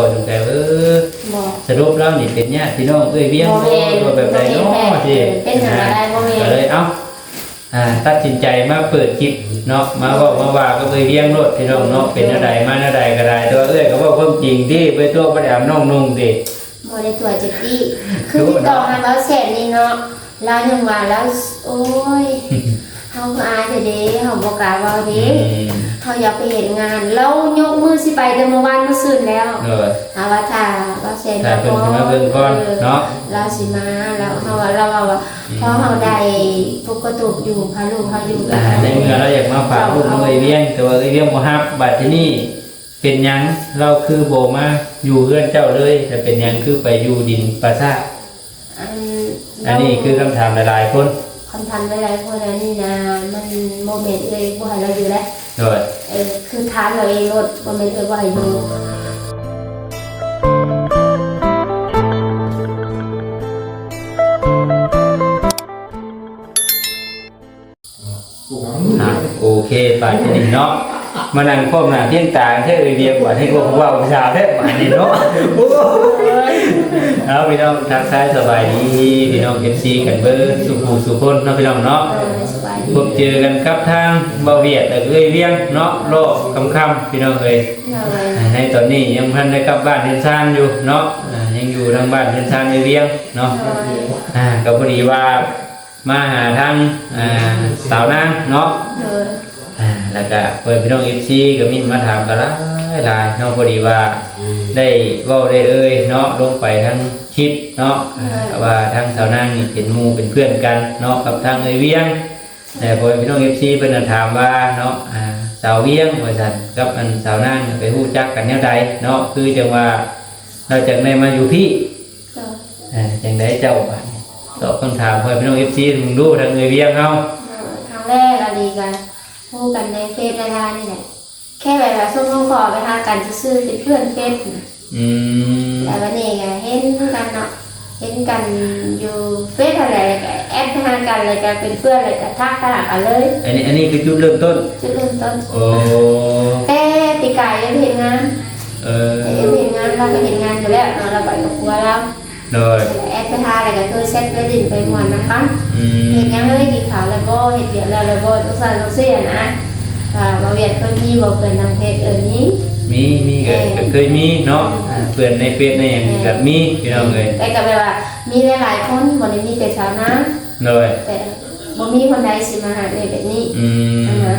ບໍ່ສົນໃຈ ເອີ ບໍ່ ສະຫຼຸບແລ້ວນີ້ເປັນຍາດພີ່ນ້ອງເອື້ອຍວຽງ ບໍ່ແມ່ນ ບໍ່ ຫຼືວ່າແບບໃດເນາະ ບໍ່ແມ່ນແທ້ ທີ່ ເປັນຫຍັງກໍໄດ້ ບໍ່ແມ່ນ ກໍເລີຍ ເອົ້າ ອ່າ ຕັດສິນໃຈມາເປີດຄລິບເນາະ ມາເວົ້າມາວ່າກັບເອື້ອຍວຽງໂລດພີ່ນ້ອງເນາະ ເປັນແນວໃດມາແນວໃດກໍໄດ້ ແຕ່ວ່າເອື້ອຍກໍເວົ້າຄວາມຈິງຕິ ໄປຕົວະບໍ່ໄດ້ອາບນ້ອງນຸ່ງຕິ ບໍ່ໄດ້ຕົວະຈັກດີ້ ຄືຕິດຕໍ່ຫາບ່າວແສນນີ້ເນາະ ລາວຍັງວ່າລາວ ໂອ້ຍ ເຮົາຄືອາຍແທ້ເດ້ ເຮົາບໍ່ກ້າເວົ້າເດ້ ອືມ ເຮົາຢາກໄປເຮັດງານ ລາວຍົກມືຊິໄປແຕ່ມື້ວານມື້ຊືນແລ້ວ ໂດຍ ເຮົາວ່າຖ້າບ່າວແສນ ຖ້າເພິ່ນຊິມາເບິ່ງກ່ອນເນາະ ເອີ ລາວຊິມາ ລາວ ເຮົາວ່າ ລາວເວົ້າວ່າ ອືມ ພໍເຮົາໄດ້ປົກກະຕຸກຢູ່ ພາລູກເຮົາຢູ່ ອ່າ ໃນເມື່ອລາວຢາກມາຝາກລູກນຳເອື້ອຍວຽງ ແຕ່ວ່າເອື້ອຍວຽງບໍ່ຮັບ ບາດທີນີ້ ເປັນຫຍັງລາວຄືບໍ່ມາຢູ່ເຮືອນເຈົ້າເລີຍ ແລະເປັນຫຍັງຄືໄປຢູ່ດິນປ່າຊ້າ? ອັນ ອັນນີ້ຄືຄຳຖາມຫຼາຍໆຄົນ ຄຳຖາມຫຼາຍໆຄົນ ອັນນີ້ນະ ມັນບໍ່ແມ່ນເອື້ອຍບໍ່ໃຫ້ລາວຢູ່ເດ້ ໂດຍ ເອີ ຄືຖາມລາວເອງໂລດ ບໍ່ແມ່ນເອື້ອຍບໍ່ໃຫ້ຢູ່. ອ່ະ ໂອເຄ ບາດທີນີ້ເນາະ ມານັ່ງພ້ອມໜ້າພຽງຕາແທ້ເອື້ອຍວຽງ ບາດນີ້ ໂອ້ ເວົ້າພາສາແທ້ບາດນີ້ເນາະ ໂອ້ຍ ເອົາ ພີ່ນ້ອງ ທັກທາຍສະບາຍດີພີ່ນ້ອງເອັຟຊີກັນເບິດສູ່ຜູ້ສູ່ຄົນເນາະ ພີ່ນ້ອງເນາະ ເອີ ສະບາຍດີ ພົບເຈີກັນກັບທາງບ່າວວຽດ ແລະເອື້ອຍວຽງເນາະ ລອບຄ່ຳໆ ພີ່ນ້ອງເອີຍ ໂດຍ ໃນຕອນນີ້ຍັງບໍ່ທັນໄດ້ກັບບ້ານເຮືອນຊານຢູ່ເນາະ ອ່າ ຍັງຢູ່ທາງບ້ານເຮືອນຊານເອື້ອຍວຽງເນາະ ໂດຍ ອ່າ ກໍພໍດີວ່າ ມາຫາທາງ ອ່າ ສາວນາງເນາະ ໂດຍ ອ່າ ແລ້ວກະເພື່ອນພີ່ນ້ອງເອັຟຊີກໍມີມາຖາມກັນຫຼາຍໆເນາະ ພໍດີວ່າ ອືມ ໄດ້ເວົ້າໄດ້ເອີ່ຍເນາະ ລົງໄປທາງຄລິບເນາະ ໂດຍ ວ່າທາງສາວນາງນີ້ເປັນໝູ່ເປັນເພື່ອນກັນເນາະ ກັບທາງເອື້ອຍວຽງ ແຕ່ພໍ່ແມ່ພີ່ນ້ອງເອັຟຊີເພິ່ນນະຖາມວ່າເນາະ ອ່າ ສາວວຽງວ່າຊັ້ນ ກັບອັນສາວນາງໄປຮູ້ຈັກກັນແນວໃດເນາະ ຄືຈັ່ງວ່າ ແລ້ວຈັ່ງໄດ້ມາຢູ່ພີ້ ໂດຍ ເອີ ຈັ່ງໃດເຈົ້າບາດນີ້ ຕອບຄຳຖາມໃຫ້ພີ່ນ້ອງເອັຟຊີເບິ່ງດູ ທາງເອື້ອຍວຽງເຮົາ ເອີ ຄັ້ງແລກອັນນີ້ກະຮູ້ກັນໃນເຟສໃນໄລນ໌ນີ້ແຫຼະ ແຄ່ແບບວ່າສົ່ງຂໍ້ຄວາມໄປຫາກັນຊື່ໆ ເປັນເພື່ອນເຟສ ອືມ ແລ້ວບາດນີ້ກະເຫັນກັນເນາະ ເຫັນກັນຢູ່ເຟສຫັ້ນແຫຼະ ແລ້ວກະແອັດໄປຫາກັນ ແລ້ວກະເປັນເພື່ອນ ແລ້ວກະທັກໄປຫາກັນເລີຍ ອັນນີ້ ອັນນີ້ຄືຈຸດເລີ່ມຕົ້ນ ຈຸດເລີ່ມຕົ້ນ ໂອ້ ແຕ່ປີກາຍຍັງເຮັດງານ ເອີ ແຕ່ຍັງເຮັດງານ ລາວກໍເຮັດງານຢູ່ແລ້ວເນາະ ລາວໄປກັບຜົວລາວ ໂດຍ ແອັດໄປຫາ ແລ້ວກໍໂທແຊັດໄປຫຼິ້ນໄປມ່ວນນຳກັນ ອືມ ເຮັດຫຍັງເອີຍ ກິນເຂົ້າແລ້ວບໍ່ ເຮັດວຽກແລ້ວແລ້ວບໍ່ ຈັ່ງຊັ້ນຈັ່ງຊີ້ຫັ້ນນະ ວ່າບ່າວວຽງເຄີຍມີບໍ່ເພື່ອນທາງເຟສ ເອີ ມີ ມີ ມີ ກໍ ເອີ ກໍເຄີຍມີເນາະ ອືມ ອ່າ ເພື່ອນໃນເຟສໃນຫຍັງ ແມ່ນ ກໍມີ ພີ່ນ້ອງເອີຍ ແຕ່ກໍແບບວ່າມີຫຼາຍໆຄົນ ບໍ່ໄດ້ມີແຕ່ສາວນາງ ໂດຍ ແຕ່ບໍ່ມີຄົນໃດຊິມາຫາເອື້ອຍແບບນີ້ ອືມ ຫັ້ນນະ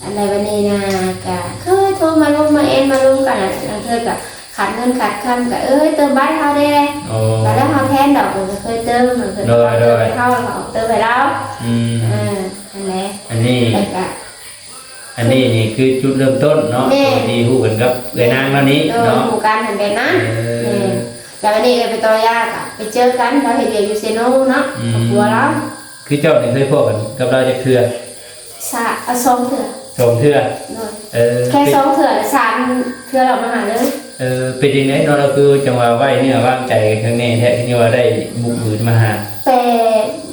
ອັນໃດບັດນີ້ນະ ກະເຄີຍໂທມາລົມມາແອນມາລົມກັນນະ ລາງເທື່ອກະຂາດເງິນຂາດຄຳກະ ເອີ ເຕີມບັດໃຫ້ເຮົາແດ່ ໂອ້ ບາດແລ້ວເຮົາແທນດອກ ເພິ່ນກະເຄີຍເຕີມ ເພິ່ນ ໂດຍ ເຕີມໃຫ້ເຮົາ ເຮົາເຕີມໃຫ້ລາວ ອືມ ເອີ ຫັ້ນແຫຼະ ອັນນີ້ ແລ້ວກະ ອັນນີ້ນີ້ຄືຈຸດເລີ່ມຕົ້ນເນາະ ແມ່ນ ທີ່ຮູ້ກັນກັບເອື້ອຍນາງເຮົານີ້ ໂດຍ ເນາະ ຮູ້ກັນຫັ້ນແບບນັ້ນ ເອີ ແມ່ນ ແລ້ວບັດນີ້ເອື້ອຍໄປຕໍ່ຢາກະໄປເຈີກັນ ລາວເຮັດວຽກຢູ່ເຊໂນເນາະ ອືມ ຄອບຄົວລາວ ຄືເຈົ້ານີ້ເຄີຍພໍ້ກັນກັບລາວຈັກເທື່ອ? ສາ ອ່າ ສອງເທື່ອ ສອງເທື່ອ ໂດຍ ເອີ ແຄ່ສອງເທື່ອ ສາມເທື່ອລາວມາຫາເລີຍ ເອີ ເປັນຈັ່ງໃດເນາະ ລາວຄືຈັ່ງວ່າໄວ້ເນື້ອວາງໃຈກັນຄັກແນ່ແທ້ ຄືວ່າໄດ້ບຸກບືນມາຫາ ແຕ່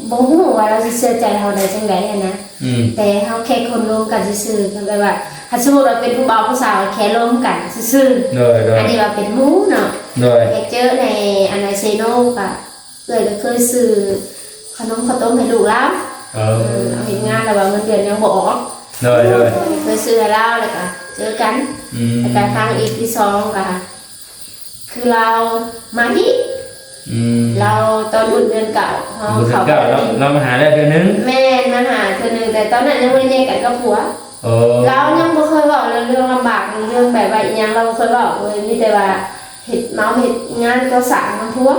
ບໍ່ຮູ້ວ່າລາວຊິເຊື່ອໃຈເຮົາໄດ້ຈັ່ງໃດຫັ້ນນະ ອືມ ແຕ່ເຮົາແຄ່ຄົນລົມກັນຊື່ໆ ແບບວ່າ ຖ້າສົມມຸດວ່າເປັນຜູ້ບ່າວຜູ້ສາວ ແຄ່ລົມກັນຊື່ໆ ໂດຍໆ ອັນນີ້ວ່າເປັນໝູ່ເນາະ ໂດຍ ໄປເຈີໃນອັນໃນເຊໂນກະ ເອື້ອຍກໍເຄີຍຊື້ຂະໜົມເຂົ້າຕົ້ມໃຫ້ລູກລາວ ເອີ ເອີ ເຮົາເຮັດງານແລ້ວວ່າເງິນເດືອນຍັງບໍ່ອອກ ໂດຍໆ ເຄີຍຊື້ໃຫ້ລາວ ແລ້ວກໍເຈີກັນ ອືມ ແລ້ວກໍຄັ້ງອີກທີສອງກໍຄືລາວມາພີ້ ອືມ ລາວຕອນບຸນເດືອນເກົ້າ ເຮົາເຂົ້າໄປ ບຸນເດືອນເກົ້າ ລາວ ລາວມາຫາແລ້ວເທື່ອໜຶ່ງ ແມ່ນ ມາຫາເທື່ອໜຶ່ງ ແຕ່ຕອນນັ້ນຍັງບໍ່ໄດ້ແຍກກັນກັບຜົວ ໂອ້ ລາວຍັງບໍ່ເຄີຍເວົ້າເລື່ອງ ເລື່ອງລຳບາກ ເລື່ອງແບບວ່າອີ່ຫຍັງ ລາວບໍ່ເຄີຍເວົ້າເລີຍ ມີແຕ່ວ່າເຮັດ ເມົາເຮັດງານກໍ່ສ້າງນຳຜົວ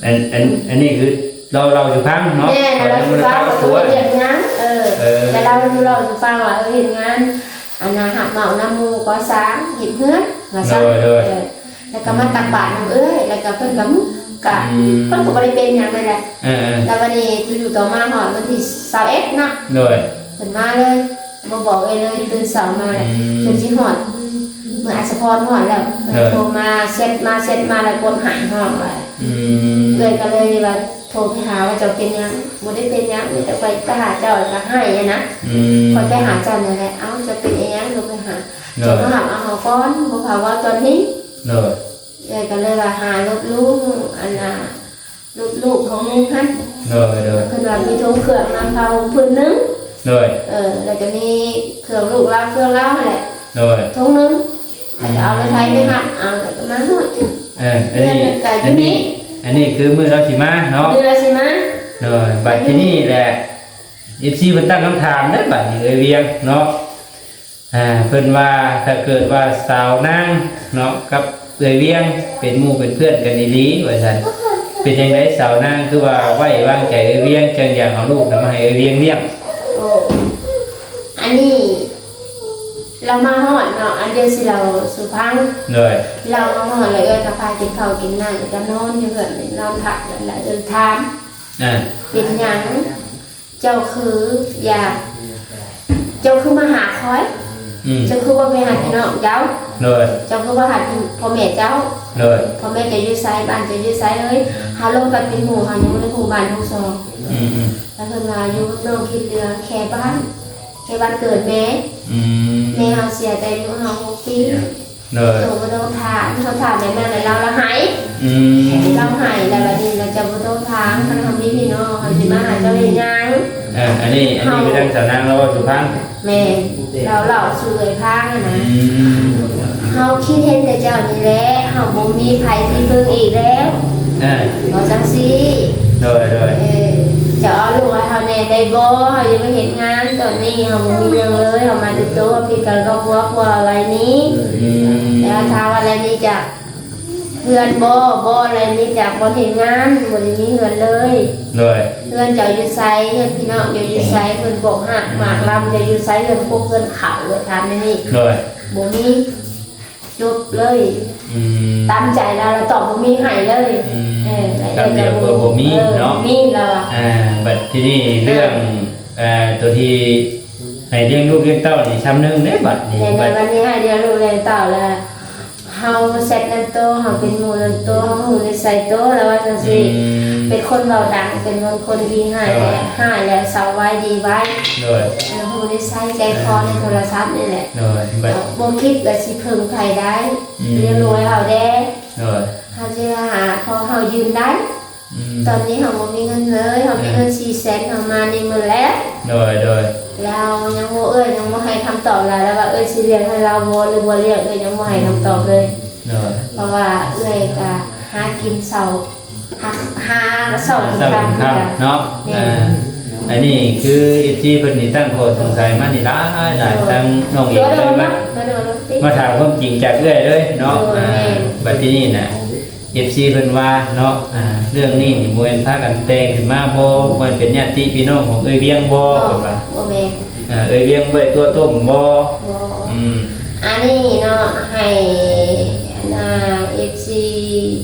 ອັນ ອັນ ອັນນີ້ຄືລາວເລົ່າສູ່ຟັງເນາະ ແມ່ນ ເລົ່າສູ່ຟັງ ເຂົາເຮັດວຽກງານ ເອີ ເອີ ແຕ່ລາວເລົ່າສູ່ຟັງວ່າ ເອີ ເຮັດງານ ອັນນ່າ ຮັບເໝົານຳໝູ່ກໍ່ສ້າງ ເຮັດເຮືອນວ່າຊັ້ນ ໂດຍ ໂດຍ ເອີ ແລ້ວກໍມາຕັກບາດນຳເອື້ອຍ ແລ້ວກໍເພິ່ນກໍ ກໍ ອືມ ເພິ່ນກໍບໍ່ໄດ້ເປັນຫຍັງເລີຍແຫຼະ ເອີໆ ແລ້ວບັດນີ້ຢູ່ໆຕໍ່ມາຮອດວັນທີຊາວເອັດເນາະ ໂດຍ ເພິ່ນມາເລີຍ ບໍ່ບອກເອື້ອຍເລີຍ ຕື່ນເຊົ້າມາແລ້ວ ອືມ ຈົນຊິຮອດ ມື້ອັດສະພອນຮອດແລ້ວ ເອີ ໂທມາແຊັດມາແຊັດມາ ແລ້ວກົດໄຫ້ຮ້ອງວ່າ ອືມ ເອື້ອຍກໍເລີຍວ່າໂທໄປຫາວ່າເຈົ້າເປັນຫຍັງ ບໍ່ໄດ້ເປັນຫຍັງ ມີແຕ່ຂ້ອຍໄປຫາເຈົ້າ ແລ້ວກໍໄຫ້ຫັ້ນນະ ອືມ ຂ້ອຍໄປຫາເຈົ້ານັ້ນແຫຼະ ເອົ້າ ເຈົ້າເປັນອີ່ຫຍັງ ຄືໄປຫາ ໂດຍ ເຈົ້າມາຮັບເອົາເຮົາກ່ອນ ບໍ່ພາເວົ້າຕອນນີ້ ໂດຍ ເອື້ອຍກໍເລີຍວ່າຫາລົດລຸງ ອັນນ່າ ລົດລູກຂອງລຸງຫັ້ນ ໂດຍ ໂດຍ ເພິ່ນວ່າມີຖົງເຄື່ອງນຳຜ້າຫົ່ມຜືນໜຶ່ງ ໂດຍ ເອີ ແລ້ວກໍມີເຄື່ອງລູກລາວ ເຄື່ອງລາວຫັ້ນແຫຼະ ໂດຍ ຖົງໜຶ່ງ ແລ້ວກໍເອົາລົດໄຖໄປຮັບເອົາ ແລ້ວກໍມາຮອດ ເອີ ອັນນີ້ ເຮືອນກໍຢູ່ນີ້ ອັນນີ້ຄືມື້ລາວຊິມາເນາະ ມື້ລາວຊິມາ ໂດຍ ບັດທີນີ້ແຫຼະ ເອັຟຊີ ເພິ່ນຕັ້ງຄຳຖາມເດ້ ບັດນີ້ເອື້ອຍວຽງເນາະ ອ່າ ເພິ່ນວ່າຖ້າເກີດວ່າສາວນາງເນາະ ກັບເອື້ອຍວຽງເປັນໝູ່ເປັນເພື່ອນກັນອີ່ຫຼີວ່າຊັ້ນ ເປັນຈັ່ງໃດສາວນາງຄືວ່າໄວ້ວາງໃຈເອື້ອຍວຽງ ຈັ່ງຢາກເອົາລູກນຳມາໃຫ້ເອື້ອຍວຽງລ້ຽງ? ໂອ້ ອັນນີ້ລາວມາຮອດເນາະ ອັນດຽວຊິເລົ່າສູ່ຟັງ ໂດຍ ລາວມາຮອດແລ້ວເອື້ອຍກໍພາກິນເຂົ້າກິນນ້ຳ ແລ້ວກໍນອນຢູ່ເຮືອນ ນອນພັກ ແລ້ວເອື້ອຍຖາມ ອ່າ ເປັນຫຍັງ ເຈົ້າຄືຢາກ ເຈົ້າຄືມາຫາຂ້ອຍ ອືມ ເຈົ້າຄືບໍ່ໄປຫາພີ່ນ້ອງເຈົ້າ ໂດຍ ເຈົ້າຄືບໍ່ຫາພໍ່ແມ່ເຈົ້າ ໂດຍ ພໍ່ແມ່ເຈົ້າຢູ່ໃສ ບ້ານເຈົ້າຢູ່ໃສເອີຍ ເຮົາລົມກັນເປັນໝູ່ ເຮົາຍັງບໍ່ໄດ້ຮູ້ບ້ານຮູ້ຊ່ອງ ອືມໆ ແລ້ວເພິ່ນວ່າຢູ່ເມືອງໜອງຂີ້ເຫຼືອ ແຄບ້ານ ແຄບ້ານເກີດແມ່ ອືມ ແມ່ເຮົາເສຍແຕ່ອາຍຸຫ້າຫົກປີ ໂດຍ ໂຕບໍ່ຕ້ອງຖາມ ເຂົາຖາມແບບນັ້ນແລ້ວລາວໄຫ້ ອືມ ລາວໄຫ້ ແລ້ວບັດນີ້ລາວຈະບໍ່ຕ້ອງຖາມ ຄັນເຮົາມີພີ່ນ້ອງ ເຮົາຊິມາຫາເຈົ້າເຮັດຫຍັງ? ເອີ ອັນນີ້ ອັນນີ້ຄືທາງສາວນາງລາວເວົ້າສູ່ຟັງ ແມ່ນ ລາວເລົ່າສູ່ເອື້ອຍຟັງຫັ້ນນະ ອືມ ເຮົາຄິດເຫັນແຕ່ເຈົ້ານີ້ແຫຼະ ເຮົາບໍ່ມີໃຜທີ່ເບິ່ງອີກແລ້ວ ເອີ ເວົ້າຈັ່ງຊີ້ ໂດຍ ໂດຍ ເອີ ເຈົ້າເອົາລູກໃຫ້ເຮົາແດ່ໄດ້ບໍ່? ເຮົາຢາກໄປເຮັດງານ ຕອນນີ້ເຮົາບໍ່ມີຫຍັງເລີຍ ເຮົາມາແຕ່ໂຕ ພິການຄອບຄົວ ຜົວເຮົາໄລ່ໜີ ອືມ ແລ້ວຖາມວ່າໄລ່ໜີຈາກເຮືອນບໍ່? ບໍ່ ໄລ່ໜີຈາກບ່ອນເຮັດງານ ບໍ່ໄດ້ມີເຮືອນເລີຍ ໂດຍ ເຮືອນເຈົ້າຢູ່ໃສ? ເຮືອນພີ່ນ້ອງເຈົ້າຢູ່ໃສ? ເພິ່ນບອກຮາກໝາກລຳເຈົ້າຢູ່ໃສ? ເຮືອນຄົກເຮືອນເຂົາ ເອີ ຖາມແນວນີ້ ໂດຍ ບໍ່ມີ ຈົບເລີຍ ອືມ ຕາມໃຈລາວ ລາວຕອບບໍ່ມີໃຫ້ເລີຍ ອືມ ເອີ ຄຳດຽວກໍບໍ່ມີ ເອີ ເນາະ ບໍ່ມີລາວວ່າ ອ່າ ບັດທີນີ້ເລື່ອງ ອ່າ ອ່າ ຕົວທີ່ໃຫ້ລ້ຽງລູກລ້ຽງເຕົ້ານີ້ ຊຳໜຶ່ງເດ້ບັດນີ້ ແມ່ນ ບັດ ບັດນີ້ໃຫ້ລ້ຽງລູກລ້ຽງເຕົ້າແລ້ວ ເຮົາແຊັດນຳໂຕ ເຮົາເປັນໝູ່ນຳໂຕ ເຮົາຮູ້ນິໄສໂຕ ລາວວ່າຈັ່ງຊີ້ ອືມ ເປັນຄົນເວົ້າດັງ ເປັນຄົນ ຄົນທີ່ຮ້າຍ ໂດຍ ແລ້ວ ຮ້າຍແລ້ວເຊົາໄວ ດີໄວ ໂດຍ ເອີ ຮູ້ນິໄສໃຈຄໍໃນໂທລະສັບນີ້ແຫຼະ ໂດຍ ບັດ ເອີ ບໍ່ຄິດວ່າຊິເພິ່ງໃຜໄດ້ ອືມ ລ້ຽງລູກໃຫ້ເຮົາແດ່ ໂດຍ ເຮົາຊິຫາພໍເຮົາຢືມໄດ້ ອືມ ຕອນນີ້ເຮົາບໍ່ມີເງິນເລີຍ ເຮົາມີເງິນ ເອີ ສີ່ແສນ ເຮົາມານີ້ໝົດແລ້ວ ໂດຍ ໂດຍ ແລ້ວຍັງບໍ່ ເອື້ອຍຍັງບໍ່ໃຫ້ຄຳຕອບລາວ ລາວວ່າເອື້ອຍຊິລ້ຽງໃຫ້ລາວບໍ່ ຫຼືບໍ່ລ້ຽງ ເອື້ອຍຍັງບໍ່ໃຫ້ຄຳຕອບເລີຍ ໂດຍ ເພາະວ່າເອື້ອຍກະຫາກິນເຊົ້າ ຫາ ຫາເຊົ້າກິນຄ່ຳຄືກັນເນາະ ແມ່ນ ອ່າ ອັນນີ້ຄື ເອັຟຊີ ເພິ່ນນີ້ຕັ້ງຂໍ້ສົງໄສມານີ້ຫຼາຍໆ ໂດຍ ທາງນ້ອງເອງເລີຍມາ ໂດຍ ມາຖາມຄວາມຈິງຈາກເອື້ອຍເລີຍເນາະ ໂດຍ ອ່າ ແມ່ນ ບັດທີນີ້ນະ ເອັຟຊີ ເພິ່ນວ່າເນາະ ອ່າ ເລື່ອງນີ້ນີ້ບໍ່ແມ່ນພາກັນແຕ່ງຂຶ້ນມາບໍ່? ບໍ່ແມ່ນເປັນຍາດຕິພີ່ນ້ອງຂອງເອື້ອຍວຽງບໍ່? ເພິ່ນວ່າ ບໍ່ແມ່ນ ອ່າ ເອື້ອຍວຽງບໍ່ໄດ້ຕົວະຕົ້ມບໍ່? ບໍ່ ອືມ ອັນນີ້ເນາະ ໃຫ້ ອ່າ ເອັຟຊີ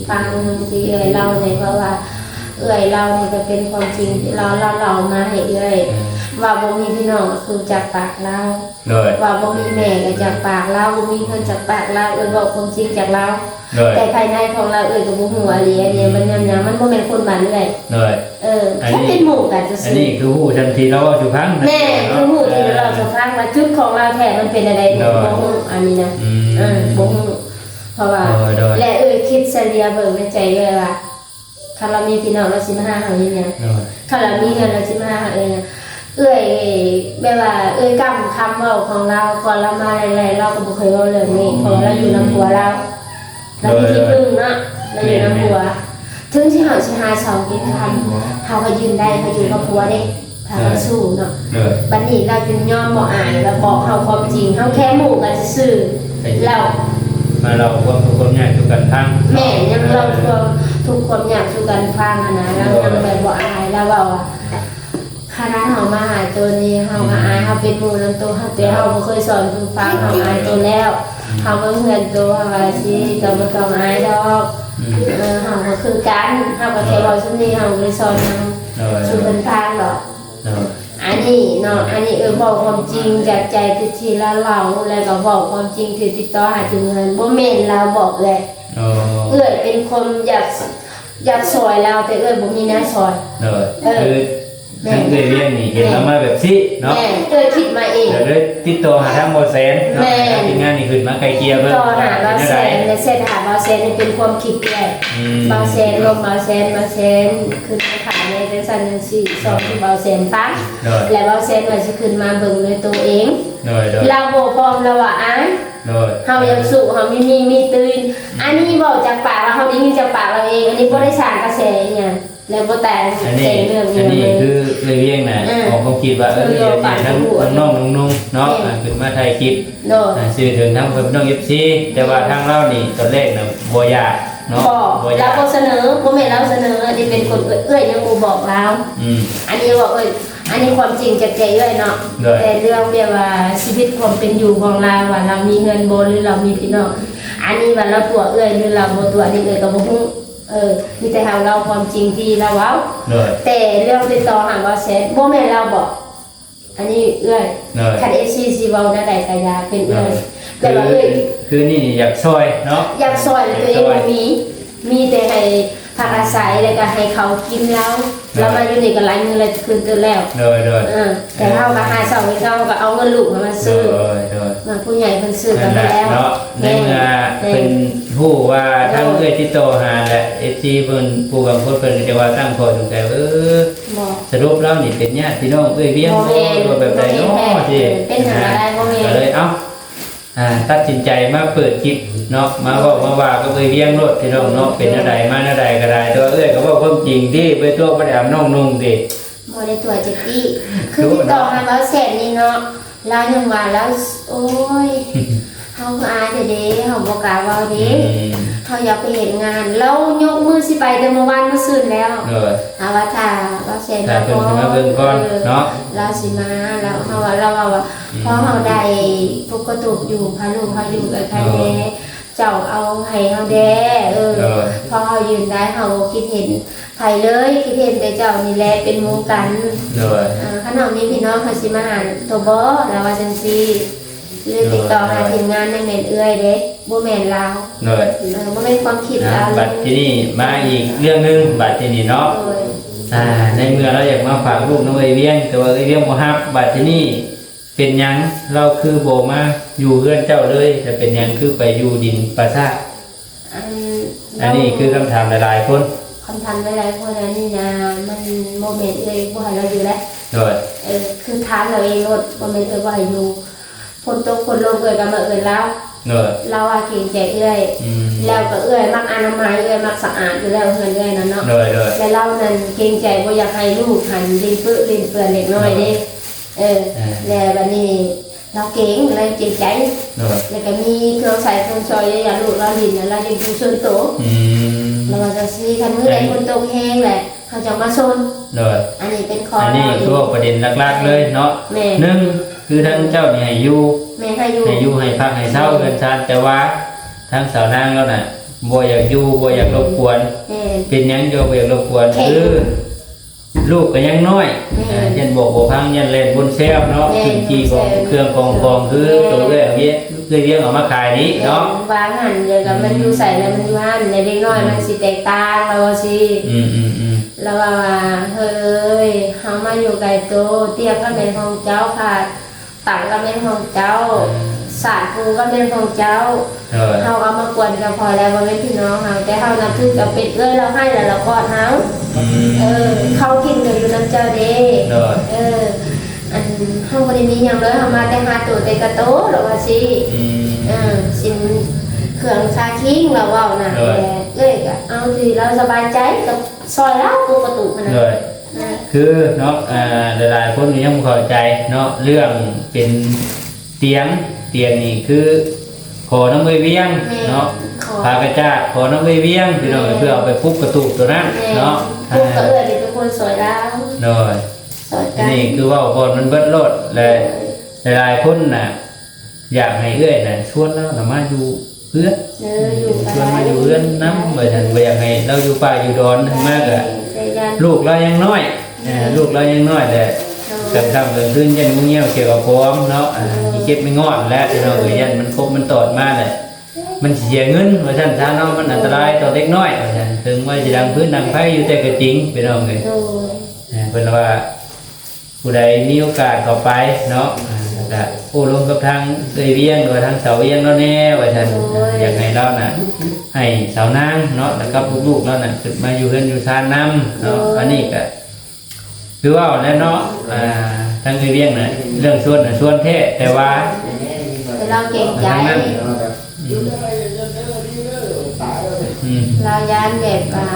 ຟັງທີ່ເອື້ອຍເລົ່ານີ້ ເພາະວ່າເອື້ອຍເລົ່ານີ້ກໍເປັນຄວາມຈິງ ລາວ ລາວເລົ່າມາໃຫ້ເອື້ອຍ ອືມ ວ່າບໍ່ມີພີ່ນ້ອງກໍຄືຈາກປາກລາວ ໂດຍ ວ່າບໍ່ມີແມ່ກໍຈາກປາກລາວ ບໍ່ມີເງິນຈາກປາກລາວ ເອື້ອຍເວົ້າຄວາມຈິງຈາກລາວ ໂດຍ ແຕ່ພາຍໃນຂອງລາວເອື້ອຍກໍບໍ່ຮູ້ອີ່ຫຼີ ອັນນີ້ມັນຍາມຫຍັງ ມັນບໍ່ແມ່ນຄົນບ້ານເອື້ອຍ ໂດຍ ເອີ ອັນນີ້ ແຄ່ເປັນໝູ່ກັນຊື່ໆ ອັນນີ້ຄືຮູ້ທັນທີລາວເວົ້າສູ່ຟັງ ແມ່ນ ຄືຮູ້ທີ່ລາວເວົ້າສູ່ຟັງວ່າຈຸດຂອງລາວແທ້ມັນເປັນແນວໃດ ໂດຍ ບໍ່ຮູ້ອັນນີ້ນະ ອືມ ເອີ ບໍ່ຮູ້ ເພາະວ່າ ໂດຍ ໂດຍ ແລະເອື້ອຍຄິດສະເລ່ຍເບິ່ງໃນໃຈເອື້ອຍວ່າ ຄັນລາວມີພີ່ນ້ອງລາວຊິມາຫາເຮົາເຮັດຫຍັງ? ໂດຍ ຄັນລາວມີເງິນລາວຊິມາຫາເອື້ອຍຫຍັງ? ເອື້ອຍ ແບບວ່າເອື້ອຍກຳຄຳເວົ້າຂອງລາວ ກ່ອນລາວມາແລກໆ ລາວກໍບໍ່ເຄີຍເວົ້າເລື່ອງນີ້ ອືມ ເພາະວ່າລາວຢູ່ນຳຜົວລາວ ລາວມີທີ່ ໂດຍ ເພິ່ງເນາະ ລາວຢູ່ນຳຜົວ ແມ່ນໆ ເຖິງທີ່ເຮົາຊິຫາເຊົ້າກິນຄ່ຳ ເຮົາກໍຢືນໄດ້ ເຮົາຢູ່ກັບຜົວເດ້ ຖ້າເຮົາ ໂດຍ ສູ້ເນາະ ໂດຍ ບັດນີ້ລາວຈຶ່ງຍອມບໍ່ອາຍ ລາວບອກເຮົາຄວາມຈິງ ເຮົາແຄ່ໝູ່ກັນຊື່ໆ ແລ້ວ ມາເລົ່າຄວາມທຸກຄວາມຍາກສູ່ກັນຟັງ ແມ່ນ ຍັງເລົ່າຄວາມທຸກຄວາມຍາກສູ່ກັນຟັງຫັ້ນນະ ລາວຍັງແບບບໍ່ອາຍ ລາວເວົ້າວ່າ ຂະໜາດເຮົາມາຫາໂຕນີ້ ເຮົາກໍອາຍ ອືມ ເຮົາເປັນໝູ່ນຳໂຕ ເຮົາ ແຕ່ເຮົາບໍ່ເຄີຍສອນສູ່ຟັງ ເຮົາອາຍໂຕແລ້ວ ອືມ ເຮົາເບິ່ງເຮືອນໂຕ ເຮົາວ່າຊິກໍບໍ່ຕ້ອງອາຍດອກ ອືມ ເອີ ເຮົາກໍຄືກັນ ເຮົາກໍແຄ່ເວົ້າສ່ຳນີ້ ເຮົາບໍ່ໄດ້ສອນຫຍັງ ໂດຍ ສູ່ເພິ່ນຟັງດອກ ໂດຍ ອັນນີ້ເນາະ ອັນນີ້ເອື້ອຍເວົ້າຄວາມຈິງຈາກໃຈທີ່ລາວເລົ່າ ແລ້ວກໍເວົ້າຄວາມຈິງທີ່ຕິດຕໍ່ຫາທີມງານ ບໍ່ແມ່ນລາວບອກເອື້ອຍ ອໍ ເອື້ອຍເປັນຄົນຢາກ ຢາກຊ່ອຍລາວ ແຕ່ເອື້ອຍບໍ່ມີແນວຊ່ອຍ ໂດຍ ເອີ ຄື ແມ່ນ ທາງເອື້ອຍວຽງນີ້ເຫັນ ແມ່ນ ເອົາມາແບບຊີ້ເນາະ ແມ່ນ ເອື້ອຍຄິດມາເອງ ກໍເລີຍຕິດຕໍ່ຫາທາງບ່າວແສນເນາະ ແມ່ນ ໃຫ້ທາງທີມງານນີ້ຂຶ້ນມາໄກ່ເກ່ຍເບິ່ງ ຕິດຕໍ່ຫາບ່າວແສນ ເປັນຈັ່ງໃດ ແລະ ເຊັດຫາບ່າວແສນນີ້ເປັນຄວາມຄິດເອື້ອຍ ອືມ ບ່າວແສນ ລົມບ່າວແສນ ບ່າວແສນຂຶ້ນມາຂາຍໃນຈັ່ງຊັ້ນຈັ່ງຊີ້ ອືມ ສອງທີ່ບ່າວແສນຟັງ ໂດຍ ແລະ ບ່າວແສນວ່າຊິຂຶ້ນມາເບິ່ງດ້ວຍໂຕເອງ ໂດຍໆ ລາວບໍ່ພ້ອມ ລາວວ່າອາຍ ໂດຍ ເຮົາຢາກສູ້ ເຮົາມີມີມີຕື່ນ ອັນນີ້ເວົ້າຈາກປາກລາວ ເຮົາໄດ້ຍິນຈາກປາກລາວເອງ ອັນນີ້ບໍ່ໄດ້ສ້າງກະແສອີ່ຫຍັງ ແລະ ບໍ່ແຕ່ງ ອັນນີ້ ແຕ່ງເລື່ອງ ອັນນີ້ຄືເອື້ອຍວຽງນະ ເອີ ອອກຄວາມຄິດວ່າ ເອີ ເອີ ດຽວຊິໃຫ້ທາງນ້ອງໆ ເນາະ ແມ່ນ ອ່າ ຂຶ້ນມາຖ່າຍຄລິບ ໂດຍ ອ່າ ສື່ເຖິງທາງພີ່ນ້ອງ ເອັຟຊີ ແຕ່ວ່າທາງລາວນີ້ຕອນແລກນະບໍ່ຢາກເນາະ ບໍ່ ບໍ່ຢາກ ລາວບໍ່ສະເໜີ ບໍ່ແມ່ນລາວສະເໜີ ອັນນີ້ເປັນຄົນເອື້ອຍ ເອື້ອຍຍັງບໍ່ບອກລາວ ອືມ ອັນນີ້ເວົ້າເອື້ອຍ ອັນນີ້ຄວາມຈິງຈາກໃຈເອື້ອຍເນາະ ໂດຍ ແຕ່ເລື່ອງແບບວ່າຊີວິດຄວາມເປັນຢູ່ຂອງລາວວ່າລາວມີເຮືອນບໍ່ ຫຼືລາວມີພີ່ນ້ອງ ອັນນີ້ວ່າລາວຕົວະເອື້ອຍ ຫຼືລາວບໍ່ຕົວະ ອັນນີ້ເອື້ອຍກໍບໍ່ຮູ້ ເອີ ມີແຕ່ເຮົາເລົ່າຄວາມຈິງທີ່ລາວເວົ້າ ໂດຍ ແຕ່ເລື່ອງຕິດຕໍ່ຫາບ່າວແສນ ບໍ່ແມ່ນລາວບອກ ອັນນີ້ເອື້ອຍ ໂດຍ ຄັນເອັຟຊີຊິເວົ້າແນວໃດກໍຢ່າ ເປັນເອື້ອຍ ໂດຍ ແຕ່ວ່າເອື້ອຍ ຄື ຄືນີ້ນີ້ຢາກຊ່ອຍເນາະ ຢາກຊ່ອຍ ແຕ່ຕົວເອງ ຢາກຊ່ອຍ ບໍ່ມີ ມີແຕ່ໃຫ້ພັກອາໄສ ແລ້ວກໍໃຫ້ເຂົາກິນລາວ ໂດຍ ລາວມາຢູ່ນີ້ກໍຫຼາຍມື້ຫຼາຍຄືນເຕີບແລ້ວ ໂດຍໆ ເອີ ແຕ່ເຮົາກໍຫາເຊົ້າເຮັດເຊົ້າ ເຮົາກໍເອົາເງິນລູກມາຊື້ ໂດຍໆ ມາຜູ້ໃຫຍ່ເພິ່ນຊື້ກັນໄປແລ້ວເນາະ ໃນເມື່ອ ແມ່ນ ເພິ່ນຮູ້ວ່າ ໂດຍ ທາງເອື້ອຍຕິດຕໍ່ຫາ ແລະ ເອັຟຊີເພິ່ນ ຜູ້ບາງຄົນເພິ່ນກໍຈະວ່າຕັ້ງຂໍ້ສົງໄສວ່າ ເອີ ບໍ່ ສະຫຼຸບລາວນີ້ເປັນຍາດພີ່ນ້ອງເອື້ອຍວຽງ ບໍ່ແມ່ນ ບໍ່ ຫຼືວ່າແບບໃດເນາະ ບໍ່ແມ່ນ ຊິ ເປັນຫຍັງກໍໄດ້ ບໍ່ແມ່ນ ກໍເລີຍ ເອົ້າ ອ່າ ຕັດສິນໃຈມາເປີດຄລິບເນາະ ມາເວົ້າ ໂດຍ ມາວ່າກັບເອື້ອຍວຽງໂລດພີ່ນ້ອງເນາະ ໂດຍ ເປັນແນວໃດມາແນວໃດກໍໄດ້ ແຕ່ວ່າເອື້ອຍກໍເວົ້າຄວາມຈິງຕິ ບໍ່ໄດ້ຕົວະ ບໍ່ໄດ້ອຳນ້ອງນຸ່ງຕິ ບໍ່ໄດ້ຕົວະຈັກປີ້ ຄືຕິດຕໍ່ຫາບ່າວແສນນີ້ເນາະ ລາວຍັງວ່າລາວ ໂອ້ຍ ເຮົາຄືອາຍແທ້ເດ ເຮົາບໍ່ກ້າເວົ້າເດ ອືມ ເຮົາຢາກໄປເຮັດງານ ລາວຍົກມືຊິໄປແຕ່ມື້ວານມື້ຊືນແລ້ວ ໂດຍ ຫາວ່າຖ້າບ່າວແສນ ຖ້າເພິ່ນຊິມາເບິ່ງກ່ອນ ເອີ ເນາະ ລາວຊິມາ ລາວ ເຮົາວ່າ ລາວເວົ້າວ່າ ອືມ ພໍເຮົາໄດ້ປົກກະຕຸກຢູ່ ພາລູກເຮົາຢູ່ໃກ້ໆແດ່ ໂດຍ ເຈົ້າເອົາໃຫ້ເຮົາແດ່ ເອີ ໂດຍ ພໍເຮົາຢືນໄດ້ ເຮົາບໍ່ຄິດເຫັນໃຜເລີຍ ຄິດເຫັນແຕ່ເຈົ້ານີ້ແຫຼະເປັນໝູ່ກັນ ໂດຍ ເອີ ຄັນເຮົາມີພີ່ນ້ອງ ເຮົາຊິມາຫາໂຕບໍ່ ລາວວ່າຈັ່ງຊີ້ ເລີຍຕິດຕໍ່ຫາທີມງານ ຍັງແມ່ນເອື້ອຍເດ້ ບໍ່ແມ່ນລາວ ໂດຍ ເອີ ບໍ່ແມ່ນຄວາມຄິດລາວ ບັດທີນີ້ມາອີກເລື່ອງໜຶ່ງ ບັດທີນີ້ເນາະ ໂດຍ ອ່າ ໃນເມື່ອລາວຢາກມາຝາກລູກນຳເອື້ອຍວຽງ ແຕ່ວ່າເອື້ອຍວຽງບໍ່ຮັບ ບັດທີນີ້ ເປັນຫຍັງລາວຄືບໍ່ມາຢູ່ເຮືອນເຈົ້າເລີຍ ແລະ ເປັນຫຍັງຄືໄປຢູ່ດິນປ່າຊ້າ? ອັນ ອັນນີ້ຄືຄຳຖາມຫຼາຍໆຄົນ ຄຳຖາມຫຼາຍໆຄົນ ອັນນີ້ນະ ມັນບໍ່ແມ່ນເອື້ອຍບໍ່ໃຫ້ລາວຢູ່ເດ້ ໂດຍ ເອີ ຄືຖາມລາວເອງໂລດ ບໍ່ແມ່ນເອື້ອຍບໍ່ໃຫ້ຢູ່ ຝົນຕົກຝົນລົງເອື້ອຍກໍມາເອີ້ນລາວ ໂດຍ ລາວວ່າເກງໃຈເອື້ອຍ ອືມ ແລ້ວກໍເອື້ອຍມັກອະນາໄມ ເອື້ອຍມັກສະອາດຢູ່ແລ້ວ ເຮືອນເອື້ອຍນັ້ນເນາະ ໂດຍໆ ແລ້ວລາວນັ້ນເກງໃຈບໍ່ຢາກໃຫ້ລູກຫັ້ນດິນເປິດິນເປື້ອນເດັກນ້ອຍເດ້ ໂດຍ ເອີ ອ່າ ແລ້ວບັດນີ້ລາວເກງ ລາວເກງໃຈ ໂດຍ ແລ້ວກໍມີເຄື່ອງໃຊ້ເຄື່ອງສອຍ ຢ້ານລູກລາວຫຼິ້ນ ແລ້ວລາວຍັງຢູ່ສ່ວນໂຕ ອືມ ລາວວ່າຈັ່ງຊີ້ ຄັນມື້ໃດຝົນຕົກແຮງແຫຼະ ເຮົາຈະມາຊົນ ໂດຍ ອັນນີ້ເປັນຂໍ້ ອັນນີ້ຄືເວົ້າປະເດັນຫຼັກໆເລີຍເນາະ ແມ່ນ ໜຶ່ງ ຄືທາງເຈົ້ານີ້ໃຫ້ຢູ່ ແມ່ນ ໃຫ້ຢູ່ ໃຫ້ຢູ່ໃຫ້ພັກໃຫ້ເຊົາ ແມ່ນ ເຮືອນຊານ ແຕ່ວ່າທາງສາວນາງລາວນະ ບໍ່ຢາກຢູ່ ບໍ່ຢາກລົບກວນ ແມ່ນ ເປັນຫຍັງຈຶ່ງບໍ່ຢາກລົບກວນ ແມ່ນ ຄື ລູກກໍຍັງນ້ອຍ ແມ່ນ ອ່າ ຢ້ານບອກບໍ່ຟັງ ຢ້ານແລ່ນບົນແຊວເນາະ ແມ່ນ ຂຶ້ນຂີ່ຂອງ ແຊວ ເຄື່ອງຂອງຂອງ ຄື ແມ່ນ ໂຕເອື້ອຍເວຍ ເອື້ອຍວຽງເອົາມາຂາຍນີ້ເນາະ ແມ່ນ ວາງຫັ້ນ ແລ້ວກໍມັນ ອືມ ຢູ່ໃສແລ້ວມັນຢູ່ຫັ້ນ ແລ້ວເດັກນ້ອຍ ອືມ ມັນຊິແຕກຕ່າງ ລາວວ່າຊີ້ ອືມໆໆ ລາວວ່າ ເຮີ້ຍ ເຮົາມາຢູ່ໃກ້ໂຕ ຕຽງກໍແມ່ນຂອງເຈົ້າ ຜ້າ ຕັ່ງກໍແມ່ນຂອງເຈົ້າ ເອີ ສາດປູກໍແມ່ນຂອງເຈົ້າ ໂດຍ ເຮົາເອົາມາກວນກໍພໍແລ້ວ ບໍ່ແມ່ນພີ່ນ້ອງເຮົາ ແຕ່ເຮົານັບຖືເຈົ້າເປັນເອື້ອຍ ລາວໃຫ້ແລ້ວລາວກອດເຮົາ ອືມ ເອີ ເຂົ້າກິນກໍຢູ່ນຳເຈົ້າເດ້ ໂດຍ ເອີ ອັນ ເຮົາບໍ່ໄດ້ມີຫຍັງເລີຍ ເຮົາມາແຕ່ຫາໂຕແຕ່ກະໂຕ ລາວວ່າຊີ້ ອືມ ເອີ ຊິນເຄື່ອງຊາຄິງ ລາວເວົ້ານະ ໂດຍ ແຕ່ເອື້ອຍກໍເອົາທີ່ລາວສະບາຍໃຈ ກໍຊ່ອຍລາວ ປົກກະຕຸກຫັ້ນນະ ໂດຍ ອ່າ ຄືເນາະ ອ່າ ຫຼາຍໆຄົນກໍຍັງບໍ່ເຂົ້າໃຈເນາະ ເລື່ອງເປັນຕຽງ ຕຽງນີ້ຄືຂໍນຳເອື້ອຍວຽງ ແມ່ນ ເນາະ ຂໍ ຜ້າກະຈາດຂໍນຳເອື້ອຍວຽງ ພີ່ນ້ອງ ແມ່ນ ເພື່ອເອົາໄປປຸກກະຕູບໂຕນັ້ນ ແມ່ນ ເນາະ ປຸກກໍເອື້ອຍເປັນຄົນຊ່ອຍລາວ ໂດຍ ຊ່ອຍກັນ ອັນນີ້ຄືເວົ້າກ່ອນມັນເບິດໂລດ ແລະ ໂດຍ ຫຼາຍໆຄົນນະ ຢາກໃຫ້ເອື້ອຍນະ ຊວນລາວນະມາຢູ່ເຮືອນ ເອີ ຢູ່ ຊວນມາຢູ່ເຮືອນນຳ ວ່າຊັ້ນ ບໍ່ຢາກໃຫ້ລາວຢູ່ປ່າຢູ່ດອນ ມາກະ ແມ່ນ ແຕ່ຢ້ານລູກລາວຍັງນ້ອຍ ແມ່ນ ເອີ ລູກລາວຍັງນ້ອຍແຫຼະ ໂດຍ ກາງຄ່ຳກາງຄືນຢ້ານງູງຽວຂຽວກະປອມເນາະ ອ່າ ໂດຍ ອີເຈັບໄປງອດແຫຼະ ພີ່ນ້ອງເອີຍ ໂດຍ ຢ້ານມັນຄົບມັນຕອດມາແຫຼະ ມັນຊິເສຍເງິນ ວ່າຊັ້ນຊະເນາະ ມັນອັນຕະລາຍຕໍ່ເດັກນ້ອຍ ໂດຍ ວ່າຊັ້ນ ເຖິງວ່າຊິດັງພື້ນດັງໄຟຢູ່ແຕ່ກະຈິງ ພີ່ນ້ອງເອີຍ ໂດຍ ອ່າ ເພິ່ນວ່າ ຜູ້ໃດມີໂອກາດເຂົ້າໄປເນາະ ອ່າ ແລ້ວກະໂອ້ລົມກັບທາງເອື້ອຍວຽງ ຫຼືວ່າທາງສາວວຽງລາວແດ່ວ່າຊັ້ນ ໂດຍ ຢາກໃຫ້ລາວນະ ໃຫ້ສາວນາງເນາະ ແລ້ວກັບລູກໆລາວນະ ຂຶ້ນມາຢູ່ເຮືອນຢູ່ຊານນຳເນາະ ໂດຍ ອັນນີ້ກະ ຄືເວົ້າແລ້ວເນາະ ອ່າ ທາງເອື້ອຍວຽງນະ ເລື່ອງຊວນນະຊວນແທ້ ແຕ່ວ່າ ແຕ່ລາວເກງໃຈ ທາງນັ້ນ ອືມ ລາວຢ້ານແບບວ່າ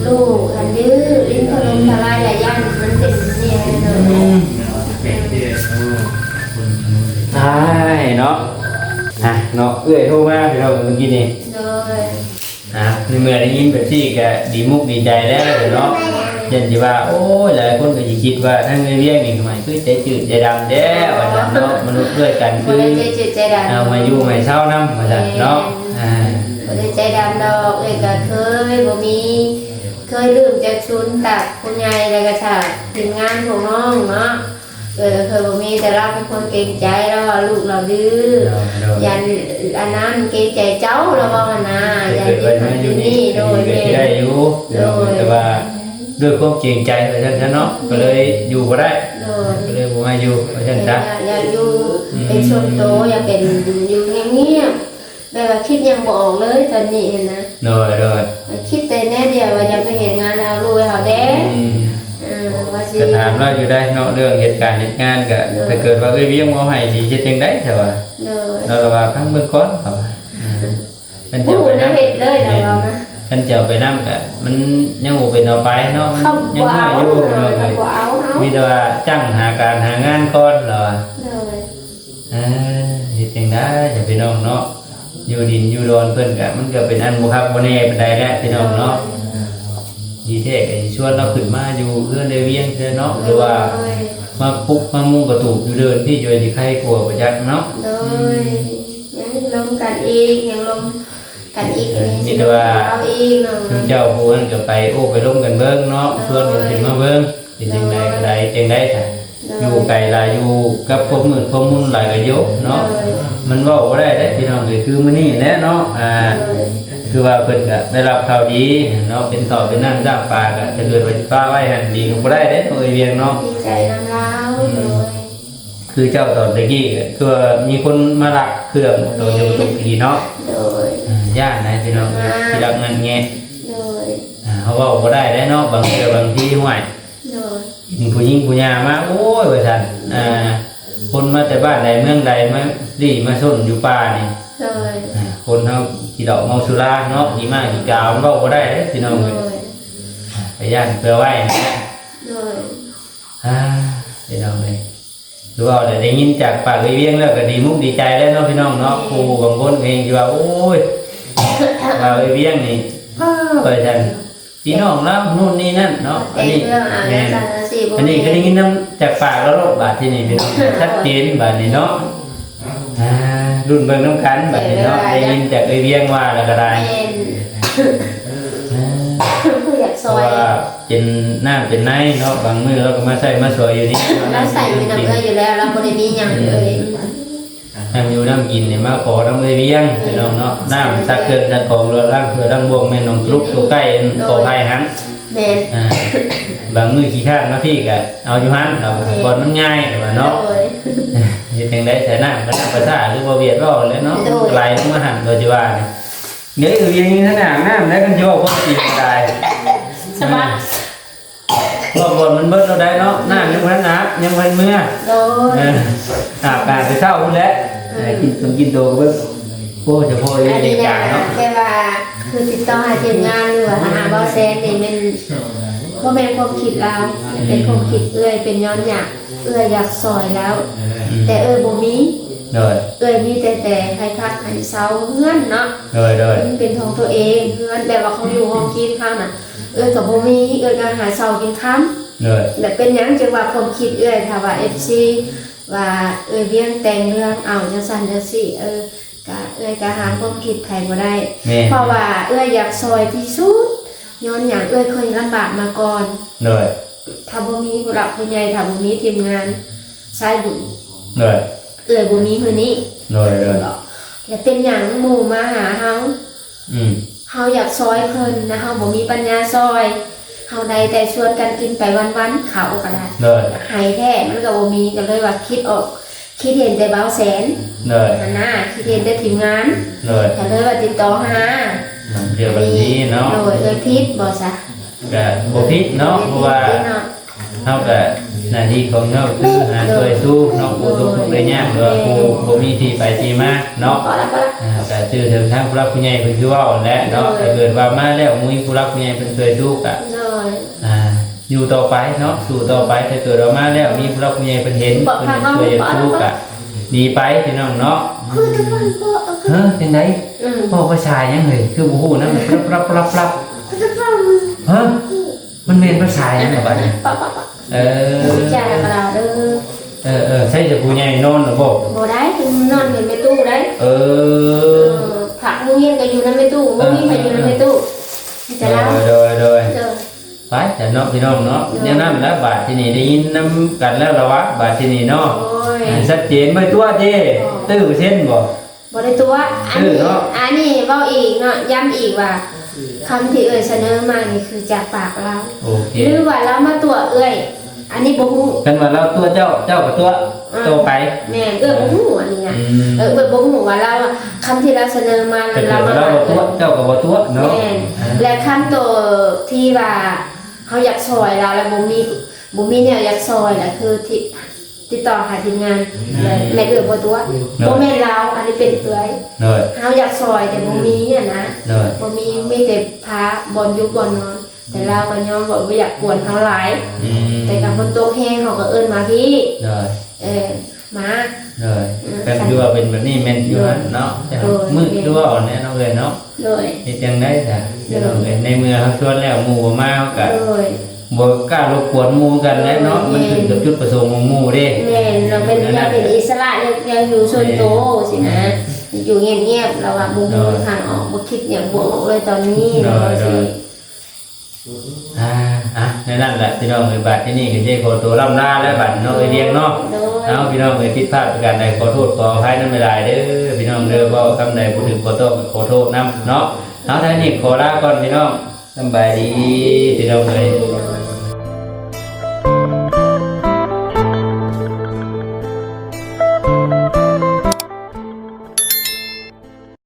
ລູກຫັ້ນດື້ ຫຼິ້ນຖະຫຼົ່ມທະລາຍ ແລະ ຢ້ານມັນເປັນເມຍເນາະ ອືມ ຕາຍເນາະ ອ່ະເນາະ ເອື້ອຍໂທມາພີ່ນ້ອງເມື່ອກີ້ນີ້ ໂດຍ ອ່າ ໃນເມື່ອໄດ້ຍິນແບບນີ້ກະດີມຸກດີໃຈແລ້ວເນາະ ຢ້ານຊິວ່າ ໂອ້ຍ ຫຼາຍຄົນກະຊິຄິດວ່າທາງເອື້ອຍວຽງນີ້ ຄືໃຈຈືດໃຈດຳແທ້ວ່າຊັ້ນເນາະ ມະນຸດດ້ວຍກັນຄື ບໍ່ໄດ້ໃຈຈືດໃຈດຳ ອ່າ ມາຢູ່ມາເຊົານຳວ່າຊັ້ນເນາະ ອ່າ ບໍ່ໄດ້ໃຈດຳດອກ ເອື້ອຍກະເຄີຍບໍ່ມີ ເຄີຍຢືມຈາກທຶນຈາກຜູ້ໃຫຍ່ ແລ້ວກະຖ້າທີມງານຂອງນ້ອງເນາະ ເອີ ເຄີຍບໍ່ມີ ແຕ່ລາວເປັນຄົນເກງໃຈ ລາວວ່າລູກລາວດື້ ໂດຍ ໂດຍ ຢ້ານອັນນັ້ນ ເກງໃຈເຈົ້າ ລາວເວົ້າຫັ້ນນາ ຢ້ານເຮັດຫັ້ນເຮັດນີ້ ໂດຍ ແມ່ນ ໄດ້ຢູ່ ໂດຍ ແຕ່ວ່າດ້ວຍຄວາມເກງໃຈວ່າຊັ້ນຊະເນາະ ອືມ ກະເລີຍຢູ່ບໍ່ໄດ້ ໂດຍ ກະເລີຍບໍ່ມາຢູ່ວ່າຊັ້ນຊະ ຢາກ ຢາກຢູ່ ອືມ ເປັນສ່ວນໂຕ ຢາກເປັນຢູ່ງຽບໆ ແບບວ່າຄິດຫຍັງບໍ່ອອກເລີຍຕອນນີ້ຫັ້ນນະ ໂດຍ ໂດຍ ຄິດແຕ່ແນວດຽວວ່າຢາກໄປເຮັດງານເອົາລູກໃຫ້ເຮົາແດ່ ອືມ ເອີ ວ່າຊິ ກະຖາມລາວຢູ່ໄດ໋ເນາະ ເລື່ອງເຮັດການເຮັດງານກະ ໂດຍ ຖ້າເກີດວ່າເອື້ອຍວຽງເວົ້າໃຫ້ ຊິເຮັດຈັ່ງໃດ ລາວວ່າ ໂດຍ ລາວລະວ່າຟັງເບິ່ງກ່ອນ ລາວວ່າ ອືມ ຄັນຊິເອົາໄປນຳ ເອີ ຄັນຊິເອົາໄປນຳກະ ມັນຍັງບໍ່ເປັນເອົາໄປເນາະ ມັນຍັງນ້ອຍຢູ່ ເອີ ບໍ່ເອົາ ມີແຕ່ວ່າຈ້າງຫາການຫາງານກ່ອນ ລາວວ່າ ໂດຍ ອ່າ ເຮັດຈັ່ງໃດຊະພີ່ນ້ອງເນາະ ຢູ່ດິນຢູ່ດອນເພິ່ນກະ ມັນກະເປັນອັນບໍ່ຄັກບໍ່ແນ່ປານໃດແຫຼະພີ່ນ້ອງເນາະ ດີແທ້ກະຊິຊວນລາວຂຶ້ນມາຢູ່ເຮືອນເອື້ອຍວຽງເທື່ອເນາະ ຫຼືວ່າ ໂດຍ ມາປຸກມາມຸງກະຕູບຢູ່ເດີ່ນພີ້ ຢູ່ຊິໄຄກວ່າບໍ່ຈັກເນາະ ໂດຍ ອືມ ຍັງລົມກັນອີກ ຍັງລົມກັນອີກ ມີແຕ່ວ່າ ເອົາອີກເນາະ ຊຸມເຈົ້າຜູ້ນັ້ນກະໄປໂອ້ໄປລົມກັນເບິ່ງເນາະ ໂດຍ ຊວນເພິ່ນຂຶ້ນມາເບິ່ງ ເປັນຈັ່ງໃດກະໄດ້ ຈັ່ງໃດຊະ ໂດຍ ຢູ່ໄກຫຼາຍ ຢູ່ກັບຄວາມມືດຄວາມມົນຫຼາຍກະໂຍເນາະ ໂດຍ ມັນເວົ້າບໍ່ໄດ້ເດ້ພີ່ນ້ອງເອີຍ ຄືມື້ນີ້ແຫຼະເນາະ ອ່າ ໂດຍ ຄືວ່າເພິ່ນກະໄດ້ຮັບຂ່າວດີເນາະ ເປັນເຂົ້າເປັນນ້ຳຈ້າງປາກະ ຖ້າເກີດວ່າຊິປະໄວ້ຫັ້ນ ດີກະບໍ່ໄດ້ເດ້ ເອື້ອຍວຽງເນາະ ດີໃຈນຳລາວ ອືມ ໂດຍ ຄືເຈົ້າຕອນຕະກີ້ ຄືວ່າມີຄົນມາລັກເຄື່ອງ ໂດຍ ຕົວເຈົ້າຕົກດີເນາະ ໂດຍ ອ່າ ຢ້ານນະພີ່ນ້ອງເອີຍ ອ່າ ຊິລັກນັ້ນແງະ ໂດຍ ອ່າ ເຮົາເວົ້າບໍ່ໄດ້ເດ້ເນາະ ບາງເທື່ອບາງທີ ຫ້ວຍ ໂດຍ ເຫັນຜູ້ຍິງຜູ້ຍ່າມາ ໂອ້ຍ ວ່າຊັ້ນ ອ່າ ຄົນມາແຕ່ບ້ານໃດເມືອງໃດ ມາລີ້ມາຊົນຢູ່ປ່ານີ້ ໂດຍ ອ່າ ຄົນເຮົາຂີ້ເຫຼົ້າເມົາສຸລາເນາະ ຂີ້ມ້າຂີ້ກາວ ມັນເວົ້າບໍ່ໄດ້ເດ້ພີ່ນ້ອງເອີຍ ໂດຍ ອ່າ ກະຢ້ານເພື່ອໄວ້ຫັ້ນແຫຼະ ໂດຍ ອ່າ ພີ່ນ້ອງເອີຍ ຄືເວົ້າແລ້ວ ໄດ້ຍິນຈາກປາກເອື້ອຍວຽງແລ້ວກະດີມຸກດີໃຈແລ້ວເນາະພີ່ນ້ອງເນາະ ແມ່ນ ຜູ້ບາງຄົນກະຍັງຊິວ່າ ໂອ້ຍ ວ່າເອື້ອຍວຽງນີ້ ອ້າ ວ່າຊັ້ນ ພີ່ນ້ອງລາວ ໂນ່ນນີ້ນັ້ນເນາະ ອັນນີ້ ແມ່ນ ອັນນີ້ກະໄດ້ຍິນນຳຈາກປາກລາວໂລດ ບາດທີນີ້ພີ່ນ້ອງ ຊັດເຈນບາດນີ້ເນາະ ອ່າ ລຸ້ນເບິ່ງນຳກັນບາດນີ້ເນາະ ໄດ້ຍິນຈາກເອື້ອຍວຽງວ່າແລ້ວກະໄດ້ ແມ່ນ ອ່າ ຜູ້ຢາກຊ່ອຍ ເພາະວ່າເປັນນ້ຳເປັນໃນເນາະ ບາງມື້ລາວກະມາໃຊ້ມາສອຍຢູ່ນີ້ ລາວໃຊ້ຢູ່ນຳເອື້ອຍຢູ່ແລ້ວ ລາວບໍ່ໄດ້ມີຫຍັງເລີຍ ອືມ ນ້ຳຢູ່ນ້ຳກິນນີ້ມາຂໍນຳເອື້ອຍວຽງ ພີ່ນ້ອງເນາະ ນ້ຳຊັກເຄື່ອງຊັກຂອງ ຫຼືວ່າລ້າງຖ້ວຍລ້າງບ່ວງ ແມ່ນໜອງຕຸກຕົວໃກ້ ໂດຍ ຂໍໄຜ່ຫັ້ນ ແມ່ນ ອ່າ ບາງມື້ຂີ້ຄ້ານມາພີ້ກະເອົາຢູ່ຫັ້ນ ແມ່ນ ບ່ອນມັນງ່າຍວ່າເນາະ ໂດຍ ເຮັດຈັ່ງໃດ ໃຊ້ນ້ຳກະນ້ຳປະຊາ ຫຼືບໍ່ວຽດເວົ້າແຫຼະເນາະ ໂດຍ ໄຫຼລົງມາຫັ້ນ ໂດຍທີ່ວ່ານີ້ ເອີ ວຽງນີ້ ຖ້າອາບນ້ຳໄດ້ ຄັນຊິເວົ້າຄວາມຈິງກະໄດ້ ສະບັດ ເພາະວ່າມັນເບິດແລ້ວໄດ໋ເນາະ ນ້ຳຍັງບໍ່ທັນອາບ ຍັງບໍ່ທັນເມືອ ໂດຍ ເອີ ອາບກະແຕ່ເຊົ້າພຸ້ນແຫຼະ ເອີ ເອີ ກິນຕົວກິນໂຕກະເບິ່ງ ໂອ້ ສະເພາະເລື່ອງການເນາະ ແບບວ່າຄືຕິດຕໍ່ຫາທີມງານ ຫຼືວ່າຫາບ່າວແຊງນີ້ແມ່ນ ບໍ່ແມ່ນຄວາມຄິດລາວ ອືມ ເປັນຄວາມຄິດເອື້ອຍ ເປັນຍ້ອນຫຍັງ ເອື້ອຍຢາກຊ່ອຍລາວ ອືມ ແຕ່ເອື້ອຍບໍ່ມີ ໂດຍ ເອື້ອຍມີແຕ່ ແຕ່ໃຫ້ພັກໃຫ້ເຊົ່າເຮືອນເນາະ ໂດຍ ໂດຍ ມັນເປັນຂອງຕົວເອງ ເຮືອນແບບວ່າເຂົາຢູ່ຫ້ອງກິນເຮົານະ ເອື້ອຍກະບໍ່ມີ ເອື້ອຍກະຫາເຊົ້າກິນຄ່ຳ ໂດຍ ແລະ ເປັນຫຍັງຈຶ່ງວ່າຄວາມຄິດເອື້ອຍ ຖ້າວ່າເອັຟຊີວ່າເອື້ອຍວຽງແຕ່ງເລື່ອງເອົາຈັ່ງຊັ້ນຈັ່ງຊີ້ ເອີ ກະເອື້ອຍກະຫ້າມຄວາມຄິດໃຜບໍ່ໄດ້ ແມ່ນ ເພາະວ່າເອື້ອຍຢາກຊ່ອຍທີ່ສຸດ ຍ້ອນຫຍັງ ເອື້ອຍເຄີຍລຳບາກມາກ່ອນ ໂດຍ ຖ້າບໍ່ມີຜູ້ຫຼັກຜູ້ໃຫຍ່ ຖ້າບໍ່ມີທີມງານສາຍບຸນ ໂດຍ ເອື້ອຍບໍ່ມີມື້ນີ້ ໂດຍ ໂດຍ ແລະ ເປັນຫຍັງໝູ່ມາຫາເຮົາ ອືມ ເຮົາຢາກຊ່ອຍເພິ່ນ ແລະ ເຮົາບໍ່ມີປັນຍາຊ່ອຍ ເຮົາໄດ້ແຕ່ຊວນກັນກິນໄປວັນໆ ເຂົ້າກໍໄດ້ ໂດຍ ໃຫ້ແທ້ມັນກໍບໍ່ມີ ກໍເລີຍວ່າຄິດອອກ ຄິດເຫັນແຕ່ບ່າວແສນ ໂດຍ ຫັ້ນນະ ຄິດເຫັນແຕ່ທີມງານ ໂດຍ ກໍເລີຍວ່າຕິດຕໍ່ຫາ ເລື່ອງແບບນີ້ເນາະ ໂດຍ ເອື້ອຍຜິດບໍ່ຊະ? ກະບໍ່ຜິດເນາະ ເພາະວ່າເຮົາກະໜ້າທີ່ຂອງເຮົາຄືຫາຊ່ວຍຊູເນາະ ຜູ້ຕົກທຸກໄດ້ຍາກ ຫຼືວ່າຜູ້ບໍ່ມີທີ່ໄປທີ່ມາເນາະ ອ່າ ກະຊື່ເຖິງທາງຜູ້ຫຼັກຜູ້ໃຫຍ່ເພິ່ນຄືເວົ້າຫັ້ນແຫຼະເນາະ ຖ້າເກີດວ່າມາແລ້ວມີຜູ້ຫຼັກຜູ້ໃຫຍ່ເພິ່ນຊ່ວຍຊູກະ ອ່າ ຢູ່ຕໍ່ໄປເນາະ ສູ້ຕໍ່ໄປ ຖ້າເກີດວ່າມາແລ້ວມີຜູ້ຫຼັກຜູ້ໃຫຍ່ເພິ່ນເຫັນ ເພິ່ນຊ່ວຍເຫຼືອສູ້ກະດີໄປພີ່ນ້ອງເນາະ ຮະ ຈັ່ງໃດ? ເວົ້າພາສາຫຍັງເຮີ້ຍ ຄືບໍ່ຮູ້ນຳ ປັບປັບປັບປັບ ຮະ ມັນແມ່ນພາສາຫຍັງລະບາດນີ້ ເອີ ເອີ ເອີ ໃສຈະຜູ້ໃຫຍ່ນອນລະບໍ່? ບໍ່ໄດ້ ນອນເປັນແມ່ຕູ້ໄດ໋ ເອີ ພັກໂຮງຮຽນກໍຢູ່ນຳແມ່ຕູ້ ບໍ່ມີໃຜຢູ່ນຳແມ່ຕູ້ ມີແຕ່ລາວ ໂດຍ ໂດຍ ໂດຍ ໄປຊັ້ນເນາະພີ່ນ້ອງເນາະ ແນວນັ້ນລະບາດທີນີ້ ໄດ້ຍິນນຳກັນແລ້ວລະວະ ບາດທີນີ້ເນາະ ຊັດເຈນບໍ່ຕົວະຕິ ຕື້ເຊັນບໍ່? ບໍ່ໄດ້ຕົວະ ອັນນີ້ ອັນນີ້ເວົ້າອີກເນາະ ຢ້ຳອີກວ່າ ຄຳທີ່ເອື້ອຍສະເໜີມານີ້ຄືຈາກປາກລາວ ໂອເຄ ຫຼືວ່າລາວມາຕົວະເອື້ອຍ ອັນນີ້ບໍ່ຮູ້ ຄັນວ່າລາວຕົວະເຈົ້າ ເຈົ້າກໍຕົວະຕໍ່ໄປ ແມ່ນ ເອື້ອຍບໍ່ຮູ້ອັນນີ້ນະ ເອື້ອຍບໍ່ຮູ້ວ່າລາວ ຄຳທີ່ລາວສະເໜີມານັ້ນ ລາວມາ ລາວບໍ່ຕົວະ ເຈົ້າກໍບໍ່ຕົວະເນາະ ແມ່ນ ແລະຄຳໂຕທີ່ວ່າເຮົາຢາກຊ່ອຍລາວ ແລະບໍ່ມີ ບໍ່ມີແນວຢາກຊ່ອຍ ລະຄືທີ່ ຕິດຕໍ່ຫາທີມງານ ແມ່ນເອື້ອຍບໍ່ຕົວະ ບໍ່ແມ່ນລາວ ອັນນີ້ເປັນເອື້ອຍ ເຮົາຢາກຊ່ອຍແຕ່ບໍ່ມີຫັ້ນນະ ບໍ່ມີ ມີແຕ່ພາບ່ອນຢູ່ບ່ອນນອນ ແຕ່ລາວກໍຍອມວ່າບໍ່ຢາກກວນເຮົາຫຼາຍ ແຕ່ຄັນຝົນຕົກແຮງເຮົາກໍເອີ້ນມາພີ້ ເອີ ມາ ເອີ ຄັນຄືວ່າເປັນແບບນີ້ແມ່ນຢູ່ຫັ້ນເນາະ ແຕ່ມື້ຄືວ່າອ່ອນແນ່ເນາະເອື້ອຍເນາະ ໂດຍ ເຮັດຈັ່ງໃດຊະ ໂດຍ ພີ່ນ້ອງເອີຍ ໃນເມື່ອເຮົາຊວນແລ້ວໝູ່ບໍ່ມາ ເຮົາກະ ໂດຍ ບໍ່ກ້າລົບກວນໝູ່ກັນແຫຼະເນາະ ໂດຍ ມັນຂຶ້ນກັບຈຸດປະສົງຂອງໝູ່ເດ້ ແມ່ນ ລາວເປັນ ລາວເປັນອິດສະຫຼະ ຢາກ ຢາກຢູ່ສ່ວນໂຕ ແມ່ນ ຊີ້ນະ ແມ່ນ ຢູ່ງຽບໆ ລາວວ່າບໍ່ຮູ້ ໂດຍ ທາງອອກ ບໍ່ຄິດຫຍັງບໍ່ອອກເລີຍຕອນນີ້ ໂດຍ ວ່າ ໂດ ຊີ້ ຍ ອ່າ ອ່ະ ແນວນັ້ນແຫຼະພີ່ນ້ອງເອີຍ ບາດທີນີ້ກໍຊິໄດ້ຂໍຕົວລ່ຳລາແລ້ວບາດນີ້ເນາະ ໂດຍ ເອື້ອຍວຽງເນາະ ໂດຍ ເອົາ ພີ່ນ້ອງເອີຍ ຜິດພາດປະການໃດ ຂໍໂທດຂໍອະໄພນຳຫຼາຍໆເດີ ພີ່ນ້ອງເດີ ເວົ້າຄຳໃດບໍ່ຖືກບໍ່ຕ້ອງກໍຂໍໂທດນຳເນາະ ເອົາ ທາງນີ້ຂໍລາກ່ອນພີ່ນ້ອງ ສຳບາຍດີພີ່ນ້ອງເອີຍ ໂດຍ